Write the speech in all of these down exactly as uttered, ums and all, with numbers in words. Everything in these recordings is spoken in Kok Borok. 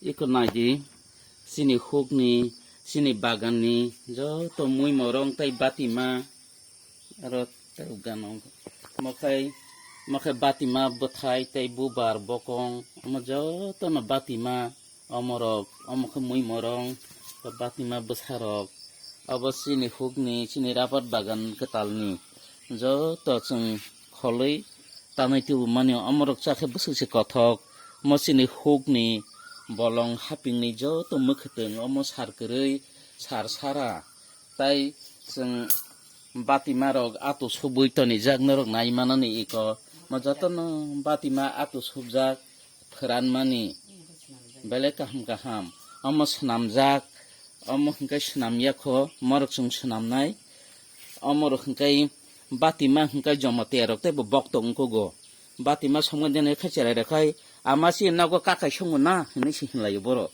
Iko naidi, chini hukni, chini baganni joto mui morong tei batima, aro tei gano mokhai, mokhai batima bwthai tei bubar bokong, omo jotono batima, omorok, omo khe mui morong, batima bwsarok, abo chini hukni, chini rabar bagan kwtalni joto chwng kholwi tanwi tubumani, omorok cha khe bwswk se kothok, omo chini hukni bolong hapingni joto mwkhwtwng omo sar kwrwi sar sara, tai chwng batima rok ato subui tonijak norok nai manani iko, omo jotono batima ato subjak phwranmani belai kaham kaham, omo swnamjak, omo hwnkhe swnamya kho, morok chwng swnamnai, omorok hwnkhe batima hwnkhe jomatia rok teibo boktok wngkukgo. Batima songma dene khe cherai rok khai, "Ama si nogo kakai songo na?" hinwi se hinlaio borok.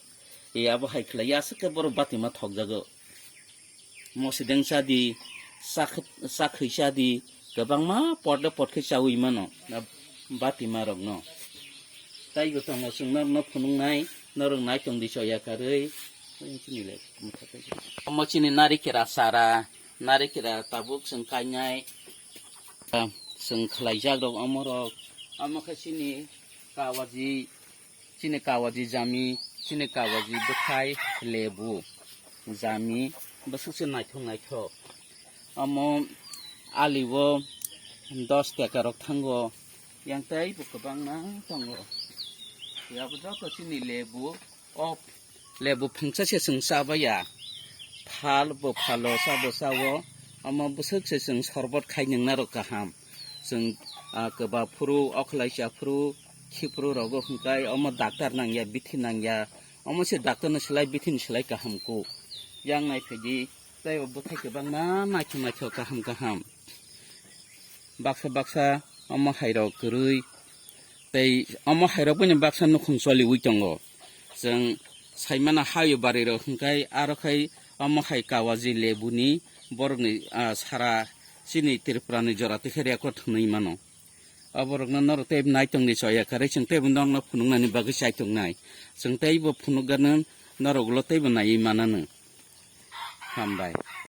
E abo hai khlai aswk khe borok batima thokjago. Mosideng chadi, chak-, chakhwi chadi, kwbangma pot le pot khe chaui mano, na batima rokno. Taibo tongo chwng norokno phunuknai, norok nai tongdi choya karwi. Omo chini narikera sara, narikera tabuk chwng kainai. Chwng khlaijak rok omorok, omo khe chini kawaji, chini kawaji jami, chini kawaji bwthai, lebu, jami, bwswk se naithok naithok. Omo ali o dos taka rok thango, yang tei bo kwbangma tongo. Yabo joto chini lebu, o lebu phungsa se chwng chabaiya, phal bo phalo, chabo chao, omo bwswk se chwng sorbot khai nwngnarok kaham. Chwng, ah, kwba phuru, okhlai cha phuru, khiphuru rogo hwnkhe omo daktar nangya, bithi nangya, omo se daktar ni slai bithi ni slai kaham kuk. Yang nai phaidi, tei o bwthai kwbangma naithok naithok kaham kaham. Baksa baksa omo hai rok kwrwi, tei omo hai rok bini baksa nukhung choliwi tongo. Chwng saimano hayung bari rok hwnkhe aro khai omo hai kawaji lebuni borokni, ah, sara chini Tripura ni jora twi khe record hwnwi mano. Oborokno norok tei nai tongdi choya karwi chwng teibo norokno phunuknani bagwi chai tongnai. Chwng teibo phunukgano norok ulo teibo naiwi manano. Hambai.